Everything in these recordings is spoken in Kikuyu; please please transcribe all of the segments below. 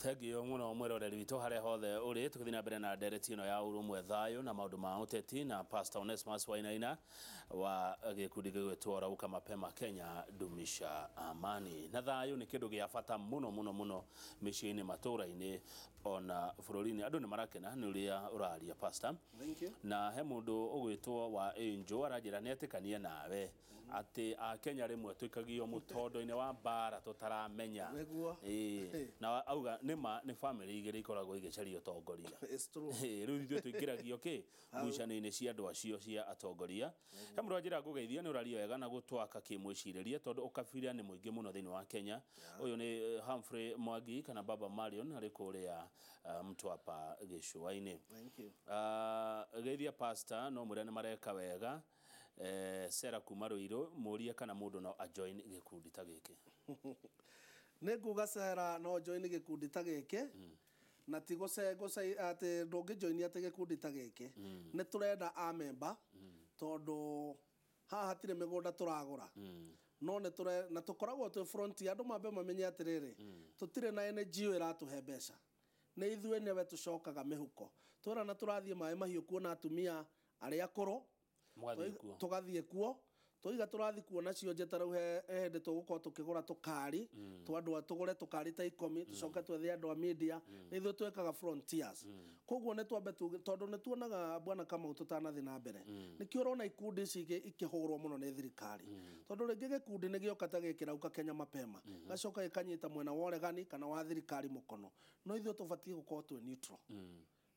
Thengiũ mũno mwĩroreri witũ harĩa hothe ũrĩ, tũgĩthiĩ na mbere na ndereti ĩno ya ũrũmwe, thayũ na maũndũ ma ũteti na Pastor Onesmus Wainaina wa gĩkundi gĩgwĩtwo Rauka Mapema Kenya Dumisha Amani. Na thayũ nĩ kĩndũ gĩa bata mũno mũno mũno mĩciĩ-inĩ, matũũra-inĩ, ona bũrũri-inĩ. Andũ nĩ marakena nĩ ũrĩa ũraria, Pastor. Thank you. Na he mũndũ ũgwĩtwo wa Angel aranjĩra nĩ etĩkanie nawe atĩ Akenya rĩmwe tũikagio mũtondo-inĩ wa mbara tũtaramenya. Ĩĩ. Na auga nĩma nĩ bamĩrĩ igĩrĩ ikoragwo igĩcaria ũtongoria. It's true. Ĩĩ, rĩu ithuĩ tũingĩragio kĩ ngucanio-inĩ cia andũ acio cia atongoria. He mũndũ wanjĩra ngũgeithia nĩ ũraria wega na gũtwaka kĩmwĩcirĩrie tondũ ũkabira nĩ mũingĩ mũno thĩinĩ wa Kenya. Ũyũ nĩ Humphrey Mwangi kana Baba Marion arĩ kũrĩa Mtwapa gĩcũa-inĩ. Thank you. Geithia pastor no mwĩre nĩ mareka wega. Sera kuma Ruiru mũrie kana mũndũ no ajoin gĩkundi ta gĩkĩ. Nĩ nguga Sera no join gĩkundi ta gĩkĩ, na ti gũce gũce atĩ ndũngĩ join atĩ gĩkundi ta gĩkĩ. Nĩ tũrenda a member, tondũ haha hatirĩ mĩgũnda tũragũra, no nĩ tũre na tũkoragwo twĩ frontier. Andũ mambe mamenye atĩrĩrĩ, tũtirĩ na NGO ĩratũhe mbeca, nĩ ithuĩ nĩwe tũcokaga mĩhuko twĩrana tũrathiĩ Maĩ Mahiũ kuona atumia arĩa akũrũ. Mũgathiĩ kuo. Tũgathiĩ kuo, tũiga tũrathiĩ kuona cionje. Ta rĩu he hĩndĩ tũgũkorwo tũkĩgũra tũkari twa andũ tũgũre tũkari ta 10, tũcoke twethe andũ a media. Nĩ ithuĩ twĩkaga frontiers. Koguo nĩ twambe tuge, tondũ nĩ tuonaga, bwana Kamau, tũtanathiĩ na mbere, nĩkĩo ũrona ikundi ici ikĩhũrwo mũno nĩ thirikari, tondũ rĩngĩ gĩkundi nĩ gĩoka ta gĩkĩ Rauka Kenya Mapema, gacoka gĩkanyita mwena wa ũregani kana wa thirikari mũkono. No ithuĩ tũbatiĩ gũkorwo twĩ neutral,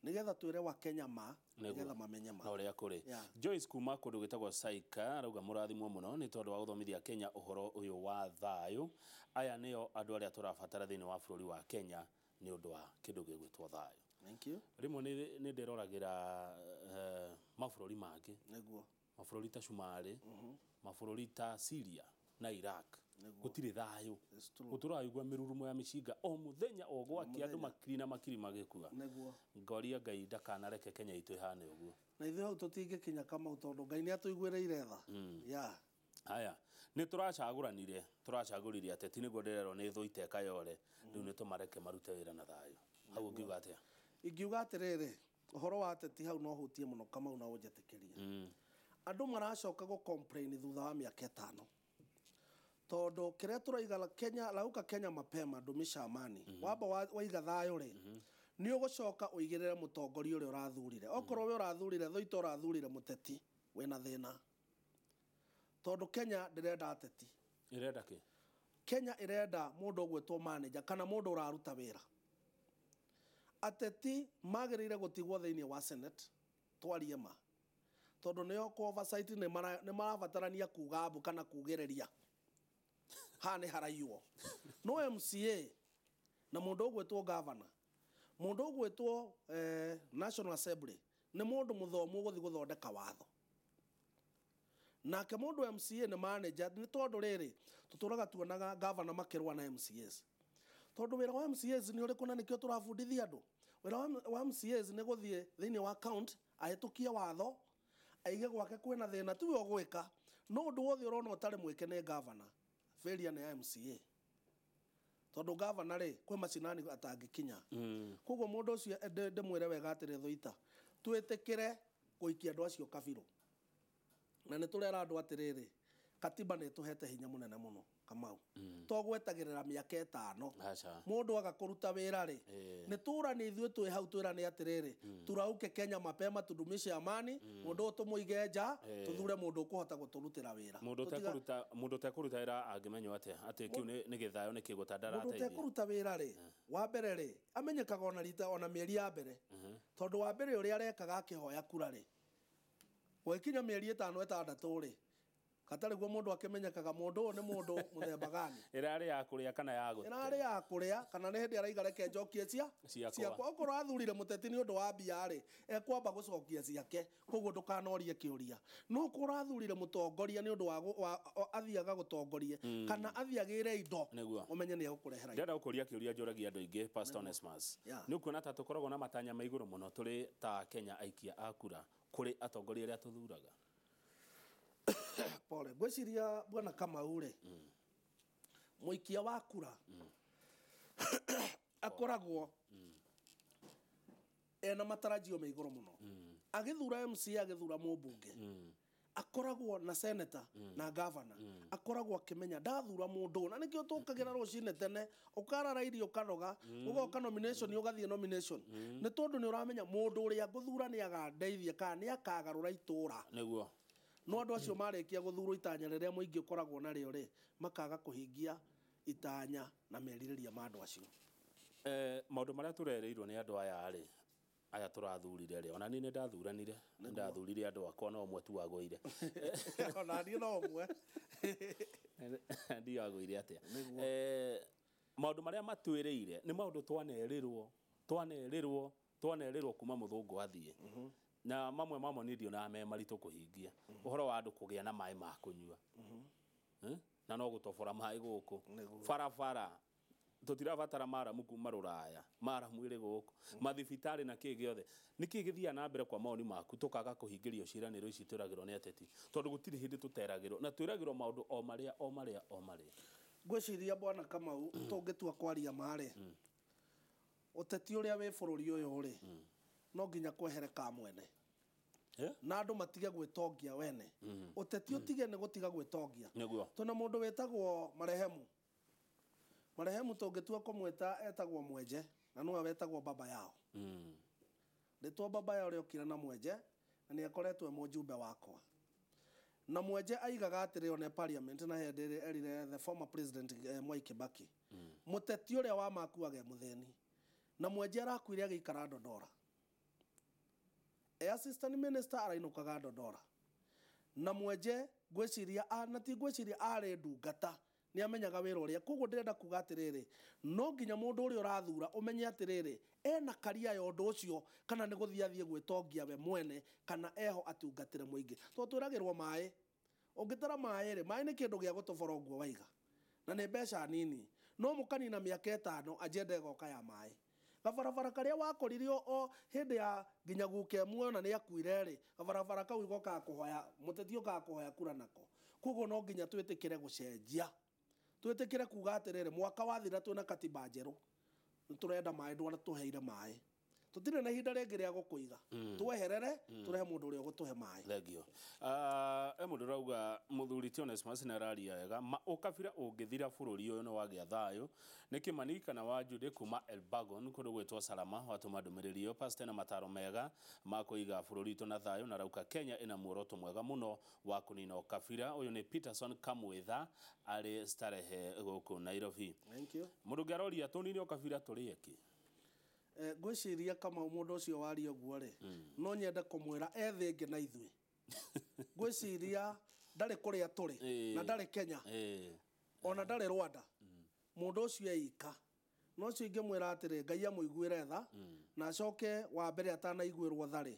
nĩgetha twĩre wa Kenya ma nĩgetha mamenye ma na ũrĩa kũrĩ. Joyce kuma kũndũ gwĩtagwo Saika arauga mũrathimwo mũno nĩ tondũ wa gũthomithia Kenya ũhoro ũyũ wa thayũ. Aya nĩo andũ arĩa tũrabatara thĩinĩ wa bũrũri wa Kenya nĩ ũndũ wa kĩndũ gĩgwĩtwo thayũ. Thank you. Rĩmwe nĩ ndĩroragĩra mabũrũri mangĩ, mabũrũri ta Cumarĩ, mabũrũri ta Syria na Iraq. Gũtirĩ thayũ. It's true. Gũtũraigua mĩrurumo ya mĩcinga o mũthenya, o gwaki, andũ makiri na makiri magĩkua. Ngoria Ngai ndakanareke Kenya itũ ĩhane ũguo. Na ithuĩ hau tũtingĩkinya, Kamau, tondũ Ngai nĩ atũiguĩrĩire tha, yeah. Haya, nĩ tũracagũranire, tũracagũrire ateti nĩguo ndĩrerwo nĩ thũ iteka yore. Rĩu nĩ tũmareke marute wĩra na thayũ. Hau ũngiuga atĩa? Ingiuga atĩrĩrĩ, ũhoro wa ateti hau no hutie mũno, Kamau, na ũnjĩtĩkĩrie. Andũ maracoka gũ complain thutha wa mĩaka 5, tondũ kĩrĩa tũraiga Kenya, Rauka Kenya Mapema Dumisha Amani, wamba waiga thayũ rĩ, nĩ ũgũcoka ũigĩrĩre mũtongoria ũrĩa ũrathurire. Okorwo we ũrathurire thũita, ũrathurire mũteti, wĩna thĩna, tondũ Kenya ndĩrenda ateti. Ĩrenda kĩ? Kenya ĩrenda mũndũ ũgwĩtwo manager kana mũndũ ũraruta wĩra. Ateti magĩrĩire gũtigwo thĩinĩ wa Senate, twarie ma, tondũ nĩo kũ oversight, nĩ marabatarania kuga mbu kana kugĩrĩria haha nĩ haraiywo. No MCA na mũndũ ũgwĩtwo governor, mũndũ ũgwĩtwo National Assembly, nĩ mũndũ mũthomu ũgũthiĩ gũthondeka watho. Nake mũndũ MCA nĩ manager, nĩ tondũ rĩrĩ tũtũraga tuonaga governor makĩrũa na MCAs. Tondũ wĩra wa MCAs nĩ ũrĩkũ? Na nĩkĩo tũrabundithia andũ, wĩra wa MCAs nĩ gũthiĩ thĩinĩ wa county ahĩtũkie watho, aige gwake kwĩna thĩna, tiwe ũgwĩka. No ũndũ wothe ũrona ũtarĩ mwĩke nĩ governor, failure nĩ ya MCA, tondũ governor rĩ, kwĩ macinani atangĩkinya. Koguo mũndũ ũcio ndĩmwĩre wega atĩrĩ, thũita twĩtĩkĩre gũikia andũ acio kabirũ. Na nĩ tũrera andũ atĩrĩrĩ, katiba nĩ ĩtũhete hinya mũnene mũno, Kamau, to gwetagĩrĩra mĩaka 5. Aca. Mũndũ aga kũruta wĩra rĩ, nĩ tũrane ithuĩ twĩ hau twĩrane atĩrĩrĩ, turauke Kenya mapema tudumishe amani. Mũndũ ũyũ tũmũige nja, tũthure mũndũ ũkũhota gũtũrutĩra wĩra. Mũndũ ũtekũruta, mũndũ ũtekũruta wĩra angĩmenywo atĩa atĩ kĩu nĩ gĩthayo, nĩ kĩgũta Mũndũ ndarateithia? ũtekũruta wĩra rĩ, wa mbere rĩ, amenyekaga ona rita ona mĩeri ya mbere, tondũ wa mbere ũrĩa arekaga akĩhoya kura rĩ, gwĩkinya mĩeri 5 6 rĩ, hatarĩ guo mũndũ akĩmenyekaga mũndũ ũyũ nĩ mũndũ mũthemba gani. Ĩrarĩ ya kũrĩa kana ya gũte? Ĩrarĩ ya kũrĩa kana nĩ hĩndĩ araiga reke njokie cia Ciakwa. Ciakwa. Okorwo athurire mũteti nĩ ũndũ wa mbia rĩ, ekwamba gũcokia ciake, koguo ndũkanorie kĩũria. No korwo athurire mũtongoria nĩ ũndũ wa athiaga gũtongorie kana athiagĩre indo, ũmenye nĩ egũkũrehera indo. Ndĩrenda gũkũria kĩũria njũragia andũ aingĩ, Pastor Onesmus. Nĩ ũkuona ta tũkoragwo na matanya ma igũrũ mũno tũrĩ ta Kenya aikia a kura kũrĩ atongoria arĩa tũthuraga? Pole. Ngwĩciria, bwana Kamau rĩ, mũikia wa kura Akoragwo ena matarajio me igũrũ mũno. Agĩthura MCA, agĩthura mũmbunge, akoragwo na senator na governor, akoragwo akĩmenya ndathura mũndũ, na nĩkĩo tũkagĩra rũcinĩ tene, ũkarara irio, ũkanoga, ũgoka nomination, ũgathiĩ nomination, nĩ tondũ nĩ ũramenya mũndũ ũrĩa ngũthura nĩ agandeithia kana nĩ akagarũra itũra. No andũ acio marĩkia gũthurwo, itanya rĩrĩa mũingĩ ũkoragwo narĩo rĩ, makaga kũhingia itanya na merirĩria ma andũ acio. Maũndũ marĩa tũrereirwo nĩ andũ aya rĩ, aya tũrathurire rĩ, ona niĩ nĩ ndathuranire, nĩ ndathurire andũ akwa, no ũmwe tu wagũire. Ona niĩ no ũmwe. Ndiagũire atĩa. Maũndũ marĩa matwĩrĩire nĩ maũndũ twanerĩrwo, twanerĩrwo, twanerĩrwo kuma mũthũngũ athiĩ, na mamwe mamo niĩ ndionaga me maritũ kũhingia. Ũhoro wa andũ kũgĩa na maĩ ma kũnyua. Na no gũtobora maĩ gũkũ. Barabara, tũtirabatara maramu kuma rũraya, maramu ĩrĩ gũkũ, mathibitarĩ na kĩ gĩothe. Nĩ kĩ gĩthiaga na mbere kwa maoni maku tũkaga kũhingĩrio ciĩranĩro ici twĩragĩrwo nĩ ateti? Tondũ gũtirĩ hĩndĩ tũteragĩrwo, na twĩragĩrwo maũndũ o marĩa, o marĩa, o marĩa. Ngwĩciria, bwana Kamau, tũngĩtua kwaria marĩ ũteti ũrĩa wĩ bũrũri ũyũ rĩ, no nginya kwehere ka mwene na andũ matige gwĩtongia wene. Ũteti ũtige nĩ gũtiga gwĩtongia. Tũna mũndũ wĩtagwo marehemu, marehemu tũngĩtua kũmwĩta etagwo Mwenje, na nĩwe wetagwo baba yao. Rĩtwa baba yao rĩokire na Mwenje, na nĩ akoretwo e mũjumbe wakwa. Na Mwenje aigaga atĩrĩ, one parliament na hĩndĩ ĩrĩa erire the former president, Mwai Kibaki, mũteti ũrĩa wamakuaga e mũthĩni. Na Mwenje arakuire agĩikara Ndondora e assistant minister, arainũkaga Ndondora. Na Mwenje ngwĩciria na ti ngwĩciria, arĩ ndungata, nĩ amenyaga wĩra ũrĩa. Koguo ndĩrenda kuga atĩrĩrĩ, no nginya mũndũ ũrĩa ũrathura ũmenye atĩrĩrĩ, ena karia ya ũndũ ũcio, kana nĩ gũthiĩ athiĩ gwĩtongia we mwene, kana eho atungatĩre mũingĩ. Tondũ twĩragĩrwo maĩ, ũngĩtara maĩ rĩ, maĩ nĩ kĩndũ gĩa gũtobora ũguo waiga, na nĩ mbeca nini, no mũkanina mĩaka 5, agenda ĩgoka ya maĩ. Gabarabara karĩa wakorire o hĩndĩ ya nginya guka ĩmwe ona nĩ akuire rĩ, gabarabara kau gokaga kũhoya mũteti, ũkaga kũhoya kura nako. Koguo no nginya twĩtĩkĩre gũcenjia, twĩtĩkĩre kuga atĩrĩrĩ, mwaka wathira twĩna katiba njerũ, nĩ tũrenda maĩ, ndwara tũheire maĩ, tũtirĩ na ihinda rĩngĩ rĩa gũkũiga, tweherere, tũrehe mũndũ ũrĩa ũgũtũhe maĩ. Thengio. E mũndũ ũrauga mũthuri ti Onesmus nĩ araria wega ma ũkabira ũngĩthira bũrũri ũyũ nĩ wagĩa thayũ. Nĩ Kĩmani kana wa Jude kuma Elbagon, kũndũ gwĩtwo Salama, watũma ndũmĩrĩri ĩyo. Pastor na mataro mega ma kũiga bũrũri witũ na thayũ, na rauka Kenya ĩna muoroto mwega mũno wa kũnina ũkabira. Ũyũ nĩ Peterson Kamwitha arĩ Starehe gũkũ Nairobi. Thank you. Mũndũ ũngĩ aroria tũnine ũkabira tũrĩe kĩ? Ngwĩciria Kamau, mũndũ ũcio waria ũguo rĩ, no nyende kũmwĩra ethĩ ĩngĩ na ithuĩ. Ngwĩciria ndarĩ kũrĩa tũrĩ na ndarĩ Kenya, ona ndarĩ Rwanda. Mũndũ ũcio eika no ũcio ingĩmwĩra atĩrĩ, Ngai amũiguĩre tha, na acoke wa mbere atanaiguĩrwo tha rĩ,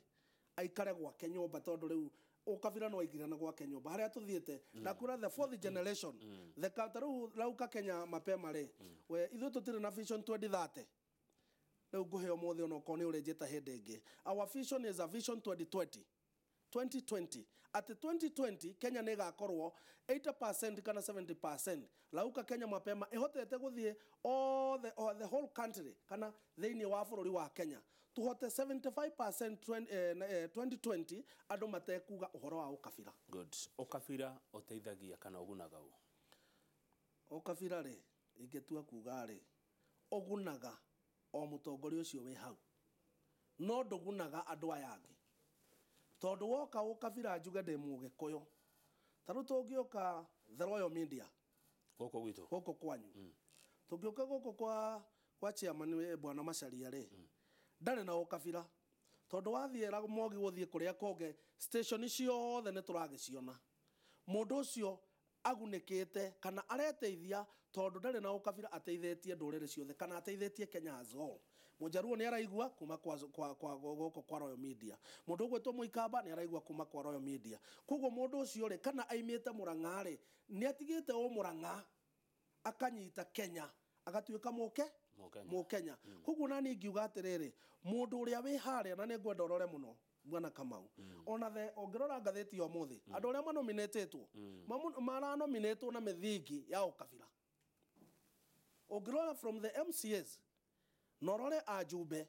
aikare gwake nyũmba, tondũ rĩu ũkabira no aingĩrana gwake nyũmba harĩa tũthiĩte. Ndakwĩra the fourth generation, the ta rĩu rauka Kenya mapema rĩ, we ithuĩ tũtirĩ na vision 2030. Rĩu ngũhe ũmũthĩ, onokorwo nĩ ũrĩnjĩta hĩndĩ ĩngĩ, our vision is a vision 2020, 2020, atĩ 2020 Kenya nĩ ĩgakorwo 80% kana 70% Rauka Kenya Mapema ĩhotete gũthiĩ all the whole country, kana thĩinĩ wa bũrũri wa Kenya tũhote 75% 2020 andũ matekuga ũhoro wa ũkabira. Good. Ũkabira ũteithagia kana ũgunaga ũ? Ũkabira rĩ, ingĩtua kuga rĩ, ũgunaga o mũtongoria ũcio wĩ hau, no ndũgunaga andũ aya angĩ. Tondũ woka ũkabira, njuge ndĩ Mũgĩkũyũ, ta rĩu tũngĩũka The Royal Media gũkũ gwitũ, gũkũ kwanyu, tũngĩũka gũkũ kwa chairman bwana Macharia rĩ, ndarĩ na ũkabira, tondũ wathiĩ Ramogi, gũthiĩ kũrĩa kũngĩ, station ciothe nĩ tũragĩciona. Mũndũ ũcio agunĩkĩte kana areteithia tondũ ndarĩ na ũkabira, ateithĩtie ndũrĩrĩ ciothe kana ateithĩtie Kenya as whole. Mũjaruo nĩ araigua kuma kwa gũkũ kwa Royal Media, mũndũ ũgwĩtwo Mũikamba nĩ araigua kuma kwa Royal Media. Koguo mũndũ ũcio rĩ, kana aimĩte Mũrang'a rĩ, nĩ atigĩte o Mũrang'a akanyita Kenya, agatuĩka mũke Mũkenya. Mũkenya. Koguo nani ingiuga atĩrĩrĩ, mũndũ ũrĩa wĩ harĩa, na nĩ ngwenda ũrore mũno bwana Kamau, ona the ũngĩrora ngathĩti ya ũmũthĩ, andũ arĩa manominĩtĩtwo maranominĩtwo na mĩthingi ya ũkabira. Ũngĩrora from the MCAs Na ũrore ajumbe,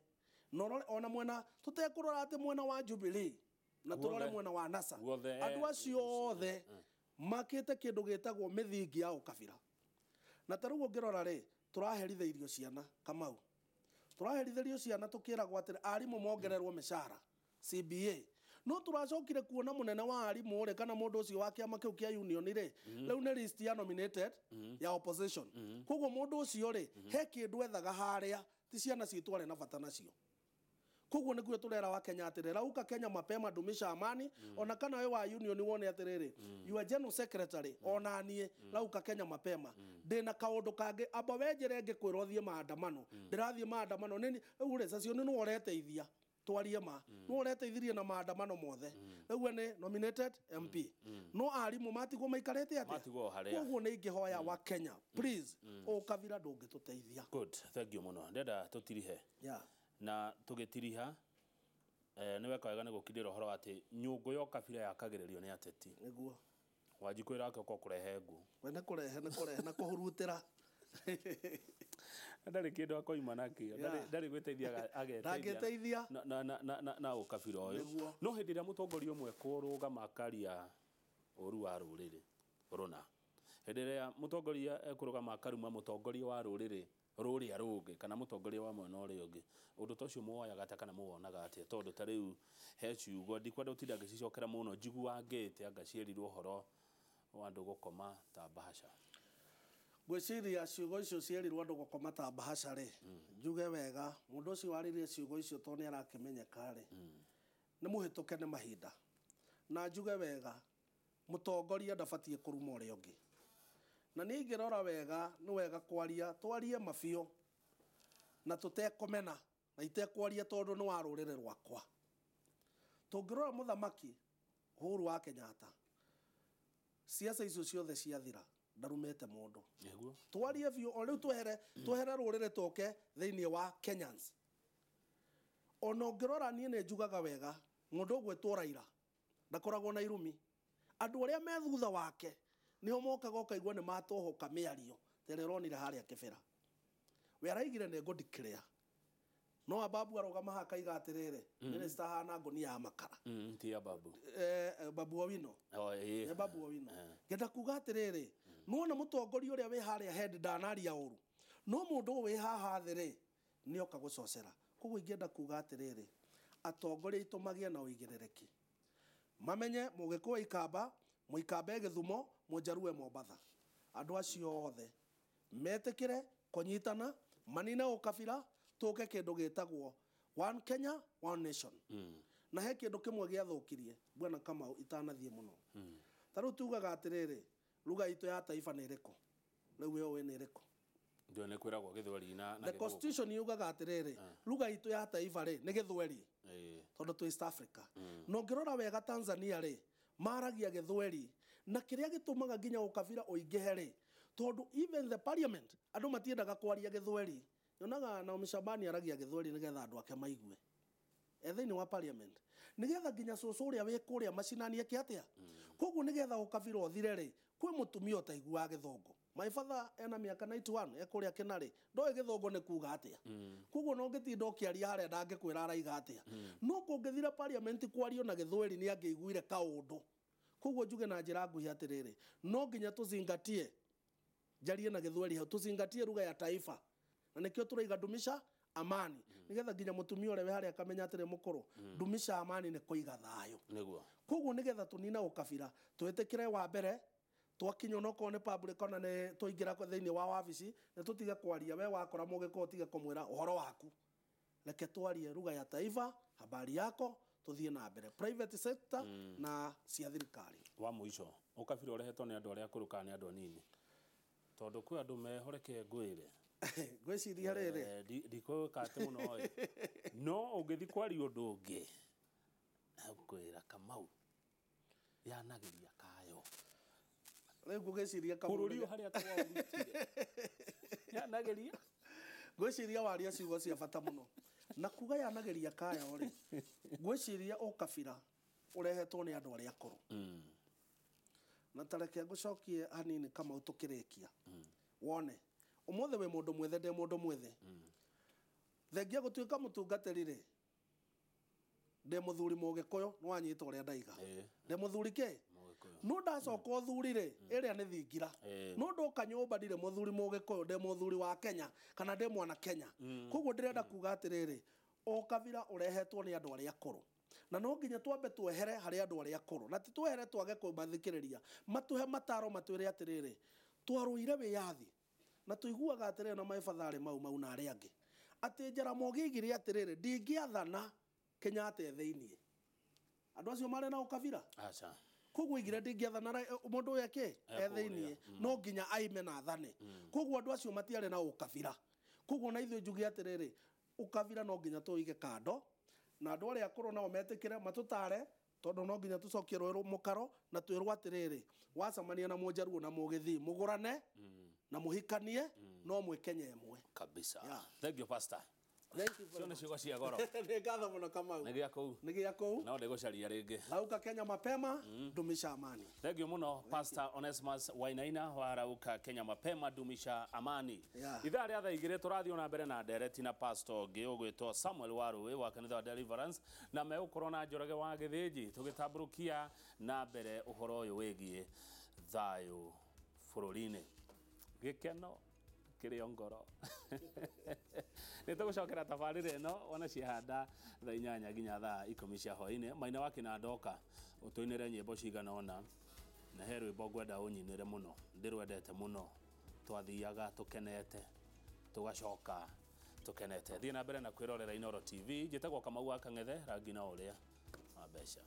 na ũrore ona mwena tũtekũrora atĩ mwena wa Jubilee na tũrore Guothe. mwena wa NASA. Guothe, Andũ acio othe makĩte kĩndũ gĩtagwo mĩthingi ya ũkabira. Na ta rĩu ũngĩrora rĩ, tũraherithĩirio ciana Kamau, tũraherithĩrio ciana tũkĩragwo atĩrĩ arimũ mongererwo mĩcara CBA, no tũracokire kuona mũnene wa arimũ rĩ, kana mũndũ ũcio wa kĩama kĩu kĩa union rĩ, rĩu nĩ list ya nominated ya opposition. Koguo mũndũ ũcio rĩ, he kĩndũ ethaga harĩa ti ciana citũ arĩ na bata nacio. Koguo nĩkuo tũrera wa Kenya atĩrĩ, rauka Kenya mapema, dumisha amani. Ona kana we wa union wone atĩrĩrĩ, your general secretary, ona niĩ rauka Kenya mapema ndĩna kaũndũ kangĩ. Amba wenjere ngĩkwĩra ũthiĩ maandamano, ndĩrathiĩ maandamano nĩ rĩu rĩ session nĩwe ũreteithia, twarie ma nĩwe ũreteithirie na maandamano mothe. Rĩu we nĩ nominated MP, no arimũ matigwo maikarĩte atĩa? Matigwo o harĩa. Koguo nĩ ingĩhoya wa Kenya, please, ũkabira ndũngĩtũteithia. Good, thank you mũno. Ndenda tũtirihe na tũgĩtiriha, nĩ weka wega nĩ gũkindĩra ũhoro wa atĩ nyũngũ ya ũkabira yakagĩrĩrio nĩ ateti. Nĩguo. Wanjikũ ĩrake ũka kũrehe ngũ. We nĩ kũrehe, nĩ kũrehe na kũhurutĩra. Ndarĩ kĩndũ akoima nakĩo. Ndarĩ gwĩteithia ageteithia. Ndangĩteithia. Na ũkabira ũyũ. Nĩguo. No hĩndĩ ĩrĩa mũtongoria ũmwe kũrũgama akaria ũru wa rũrĩrĩ rũna, hĩndĩ ĩrĩa mũtongoria ekũrũgama akaruma mũtongoria wa rũrĩrĩ rũrĩa rũngĩ kana mũtongoria wa mwena ũrĩa ũngĩ, ũndũ ta ũcio muoyaga atĩa kana muwonaga atĩa? Tondũ ta rĩu he ciugo ndikwenda gũtinda ngĩcicokera mũno, njiguangĩte anga ciĩrirwo ũhoro wa andũ gũkoma ta bahasha. Ngwĩciria ciugo icio cierirwo andũ gũkoma ta bahasha rĩ, njuge wega mũndũ ũcio waririe ciugo icio tondũ nĩ arakĩmenyeka rĩ, nĩ mũhĩtũke nĩ mahinda. Na njuge wega mũtongoria ndabatiĩ kũruma ũrĩa ũngĩ. Na niĩ ingĩrora wega nĩ wega kwaria, twarie mabiũ na tũtekũmena na itekwaria tondũ nĩ wa rũrĩrĩ rwakwa. Tũngĩrora mũthamaki Uhuru wa Kenyatta, siasa icio ciothe ciathira ndarumĩte mũndũ. Nĩguo. Twarie biũ o rĩu, twehere rũrĩrĩ tũke thĩinĩ wa Kenyans. Ona ũngĩrora niĩ nĩ njugaga wega mũndũ ũgwĩtwo Raila ndakoragwo na irumi. Andũ arĩa me thutha wake nĩo mokaga ũkaigua nĩ matohoka mĩario ta ĩrĩa ũronire harĩa Kĩbĩra. We araigire nĩ ngũ declare, no Ababu arũgama haha akaiga atĩrĩrĩ, minister hana ngũnia ya makara. Ti ya Babu. Babu Owino. Oh, ĩĩ. Nĩ Babu Owino. Ngenda kuga atĩrĩrĩ, nĩwona mũtongoria ũrĩa wĩ harĩa head ndanaria ũru, no mũndũ ũyũ wĩ haha thĩ rĩ, nĩoka gũcocera. Koguo ingĩenda kuga atĩrĩrĩ, atongoria aitũ magĩe na ũigĩrĩrĩki, mamenye mũgĩkũyũ Ikamba, mũikamba e Gĩthumo, mũnjaruo e Mombatha. Andũ acio othe metĩkĩre kũnyitana, manine ũkabira, tũke kĩndũ gĩtagwo one Kenya one nation. Na he kĩndũ kĩmwe gĩathũkirie bwana Kamau itanathiĩ mũno. Ta rĩu tugaga atĩrĩrĩ, lugha itũ ya taifa nĩ ĩrĩkũ? Rĩu we ũĩ nĩ ĩrĩkũ? Ndio nĩ kwĩragwo gĩthweri na The Gĩthũngũ. constitution yugaga atĩrĩrĩ, lugha itũ ya taifa rĩ nĩ gĩthweri, tondũ twĩ East Africa. Na ũngĩrora wega Tanzania rĩ, maragia gĩthweri. Na kĩrĩa gĩtũmaga nginya ũkabira ũingĩhe rĩ, tondũ even the parliament andũ matiendaga kwaria gĩthweri. Nyonaga Naomi Shabani aragia gĩthweri nĩgetha andũ ake maigue e thĩinĩ wa parliament, nĩgetha nginya cũcũ ũrĩa wĩ kũrĩa macinani eke atĩa. Koguo nĩgetha ũkabira ũthire rĩ, kwĩ mũtumia ũtaiguaga gĩthũngũ. My father ena mĩaka 91 e kũrĩa Kĩnarĩ, ndoĩ gĩthũngũ nĩ kuga atĩa. Koguo no ngĩtinda ũkĩaria harĩa ndangĩkwĩra araiga atĩa. No kũngĩthira parliament kwario na gĩthweri nĩ angĩiguire kaũndũ. Koguo njuge na njĩra nguhĩ atĩrĩrĩ, no nginya tũzingatie, njarie na gĩthweri hau, tũzingatie lugha ya taifa. Na nĩkĩo tũraiga dumisha amani, nĩgetha nginya mũtumia ũrĩa wĩ harĩa akamenya atĩrĩ, mũkũrũ, dumisha amani nĩ kũiga thayũ. Nĩguo. Koguo nĩgetha tũnine ũkabira, twĩtĩkĩre wa mbere twakinya onokorwo nĩ public, ona nĩ twaingĩra thĩinĩ wa wabici, nĩ tũtige kwaria we wakora mũgĩkũyũ ũtige kũmwĩra ũhoro waku. Reke twarie lugha ya taifa, habari yako, tũthiĩ na mbere private sector na cia thirikari. Wa mũico, ũkabira ũrehetwo nĩ andũ arĩa akũrũ kana nĩ andũ anini? Tondũ kwĩ andũ mehoreke ngwĩre. Ngwĩciria rĩrĩ, Ndikũĩka atĩ mũno ĩ, no ũngĩthiĩ kwaria ũndũ ũngĩ ngwĩra Kamau yanagĩria kayo. Rĩu ngũgĩciria Kamau bũrũri ũyũ harĩa twaũrutire yanagĩria. Ngwĩciria waria ciugo cia bata mũno na kuga yanagĩria kayo rĩ, ngwĩciria ũkabira ũrehetwo nĩ andũ arĩa akũrũ. Na tareke ngũcokie hanini Kamau tũkĩrĩkia, wone ũmũthĩ wĩ mũndũ mwĩthĩ, ndĩ mũndũ mwĩthĩ. Thengia gũtuĩka mũtungatĩri rĩ, ndĩ mũthuri Mũgĩkũyũ, nĩ wanyita ũrĩa ndaiga. Ndĩ mũthuri kĩ? Mũgĩkũyũ. No ndacoka ũthuri rĩ, ĩrĩa nĩ thingira. No ndoka nyũmba ndirĩ mũthuri Mũgĩkũyũ, ndĩ mũthuri wa Kenya kana ndĩ mwana Kenya. Koguo ndĩrenda kuga atĩrĩrĩ, o kabira ũrehetwo nĩ andũ arĩa akũrũ, na no nginya twambe twehere harĩ andũ arĩa akũrũ, na ti twehere twage kũmathikĩrĩria, matũhe mataro, matwĩre atĩrĩrĩ, twarũire wĩyathi na tũiguaga atĩrĩrĩ na maĩbatharĩ mau mau na arĩa angĩ atĩ Jaramogi aigire atĩrĩrĩ, ndingĩathana Kenyatta e thĩiniĩ. Andũ acio marĩ na ũkabira. Aca. Koguo aigire ndingĩathana mũndũ ũyũ eke e thĩiniĩ, no nginya aime na athane. Koguo andũ acio matiarĩ na ũkabira. Koguo na ithuĩ njuge atĩrĩrĩ, ũkabira no nginya tũige kando, na andũ arĩa akũrũ nao metĩkĩre matũtare, tondũ no nginya tũcokie rũĩ mũkaro na twĩrwo atĩrĩrĩ, wacemania na Mũnjaruo na Mũgĩthii, mũgũrane na mũhikanie, no mwĩ Kenya ĩmwe. Kabisa. Yeah. Thank you, pastor. Thank you Cio very nĩ much. ciugo cia goro. Nĩ ngatho mũno, Kamau. Nĩ gĩa kũu. Nĩ gĩa kũu. No ndĩgũcaria rĩngĩ. Rauka Kenya mapema, dumisha amani. Thank you muno, Pastor Onesmus Wainaina wa Rauka Kenya mapema, dumisha amani. Yeah. Ithaa rĩa thaa 2 tũrathiĩ ona mbere na ndereti na pastor ũngĩ ũgwĩtwo Samuel Warũĩ wa kanitha wa Deliverance, na megũkorwo na Njoroge wa Gĩthĩnji tũgĩtambũrũkia na mbere ũhoro ũyũ wĩgiĩ thayũ bũrũri-inĩ. Gĩkeno kĩrĩ o ngoro. Nĩ tũgũcokera tabarĩra ĩno wona ciahanda thaa 8 nginya thaa 10 cia hwaĩ-inĩ. Maina wa Kĩnandoka ũtũinĩre nyĩmbo cigana ũna, na he rwĩmbo ngwenda ũnyinĩre mũno, ndĩrwendete mũno, twathiaga tũkenete tũgacoka tũkenete. Thiĩ na mbere na kwĩrorera Inooro TV. Njĩtagwo Kamau wa Kang'ethe, rangi na ũrĩa wa mbeca.